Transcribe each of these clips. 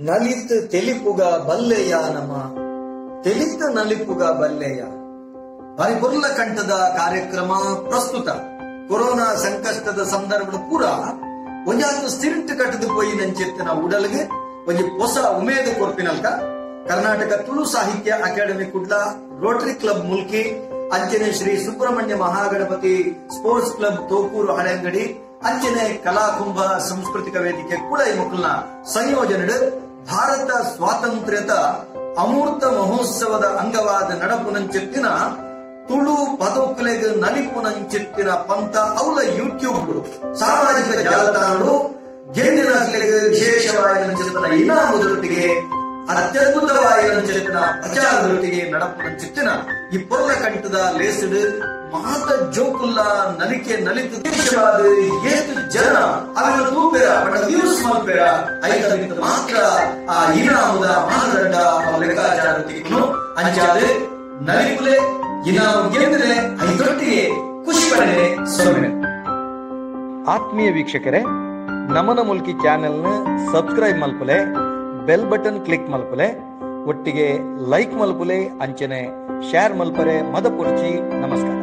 ನಲಿತ್ ತೆಲಿಪುಗ ಬಲ್ಲೆಯ ನಮ ತೆಲಿತ ನಲಿಪುಗ ಬಲ್ಲೆಯ ಬಾರಿ ಕಂಠದ ಕಾರ್ಯಕ್ರಮ ಪ್ರಸ್ತುತ ಕೊರೋನಾ ಸಂಕಷ್ಟದ ಸಂದರ್ಭದ ಪೂರ ಒಂಜಾತು ಸ್ಥಿರಂಟು ಕಟ್ಟದು ಪೋಯಿ ನಂಚೆತ್ತಿನ ಉಡಲ್ಗೆ ಒಂಜಿ ಹೊಸ ಉಮೇದು ಕೊರ್ಪಿನಲ್ಕ Karnataka Tulu Sahitya academy Kudla, rotary club Mulki, ಅಂಚನೆ ಶ್ರೀ ಸುಬ್ರಹ್ಮಣ್ಯ ಮಹಾಗಣಪತಿ ಸ್ಪೋರ್ಟ್ಸ್ ಕ್ಲಬ್ ತೋಕೂರು ಹಳೆಂಗಡಿ, ಅಂಚನೆ ಕಲಾಕುಂಭ ಸಾಂಸ್ಕೃತಿಕ ವೇದಿಕೆ ಕುಳೈ ಮುಕುಲ್ನ ಸಂಯೋಜನೆ ಭಾರತ ಸ್ವಾತಂತ್ರ್ಯದ ಅಮೂರ್ತ ಮಹೋತ್ಸವದ ಅಂಗವಾದ ನಡಪುನಂಚೆತ್ತಿನ ತುಳು ಪದೋಕ್ಲೆಗ್ ನಲಿಪುನಂಚೆತ್ತಿನ ಪಂತ ಅವಲ ಯೂಟ್ಯೂಬ್ ಸಾಮಾಜಿಕ ಜಾಲತಾಣಗಳು ಗೆಂದಿನಕ್ಲೆಗ್ ವಿಶೇಷವಾದ ನಂಚೆತ್ತಿನ ಇನಾಮುದೊಟ್ಟಿಗೆ ಅತ್ಯದ್ಭುತವಾದ ನಂಚೆತ್ತಿನ ಪ್ರಚಾರದೊಟ್ಟಿಗೆ ನಡಪುನಂಚೆತ್ತಿನ ಈ ಪೊರ್ಲ ಕಂಠದ ಲೇಸಿಡು ಮಾತ ಜೋಕುಲ್ಲ ನಲಿಕೆ ನಲಿತು ದೇಶವಾದ ಏತು ಜನ ಅವರ ತೂಪೆರ ಬಟ್ ವ್ಯೂಸ್ ಮಲ್ಪೆರ ಐತ ಮಾತ್ರ ಆ ಇನಾಮುದ ಮಾನದಂಡ ಲೆಕ್ಕಾಚಾರ ತಿಕ್ಕುನು ಅಂಚಾದ ನಲಿಪುಲೆ ಇನಾಮು ಗೆಂದರೆ ಐತೊಟ್ಟಿಗೆ ಖುಷಿ ಪಡನೆ ಸೊನ್ನೆ. ಆತ್ಮೀಯ ವೀಕ್ಷಕರೇ, ನಮನ ಮುಲ್ಕಿ ಚಾನೆಲ್ನ ಸಬ್ಸ್ಕ್ರೈಬ್ ಮಲ್ಪುಲೆ, ಬೆಲ್ ಬಟನ್ ಕ್ಲಿಕ್ ಮಲ್ಪುಲೆ, ಒಟ್ಟಿಗೆ ಲೈಕ್ ಮಲ್ಪುಲೆ, ಅಂಚನೆ ಶೇರ್ ಮಲ್ಪರೆ ಮದಪುರ್ಚಿ. ನಮಸ್ಕಾರ.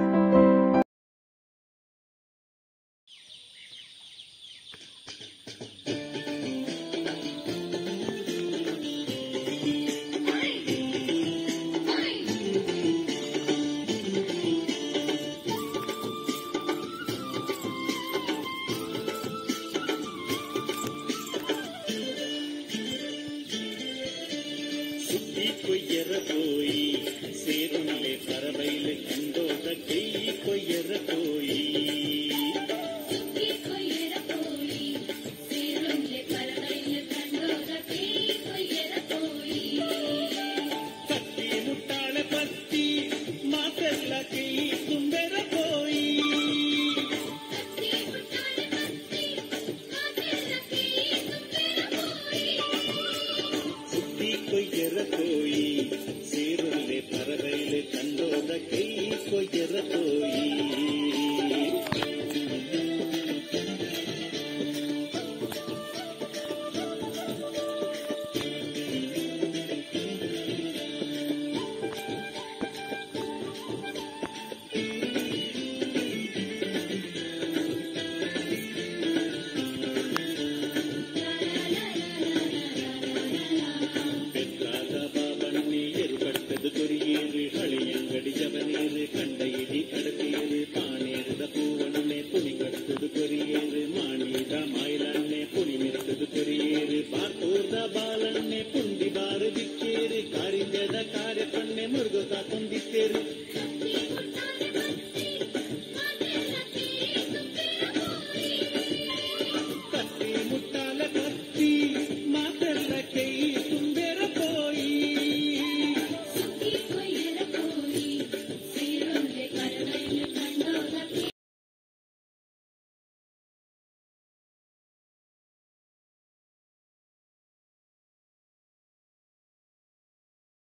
ಕಾರ್ಯಪಣ್ಣೆ ಮುರುಗೋತ ತುಂಬಿತ್ತೇರು.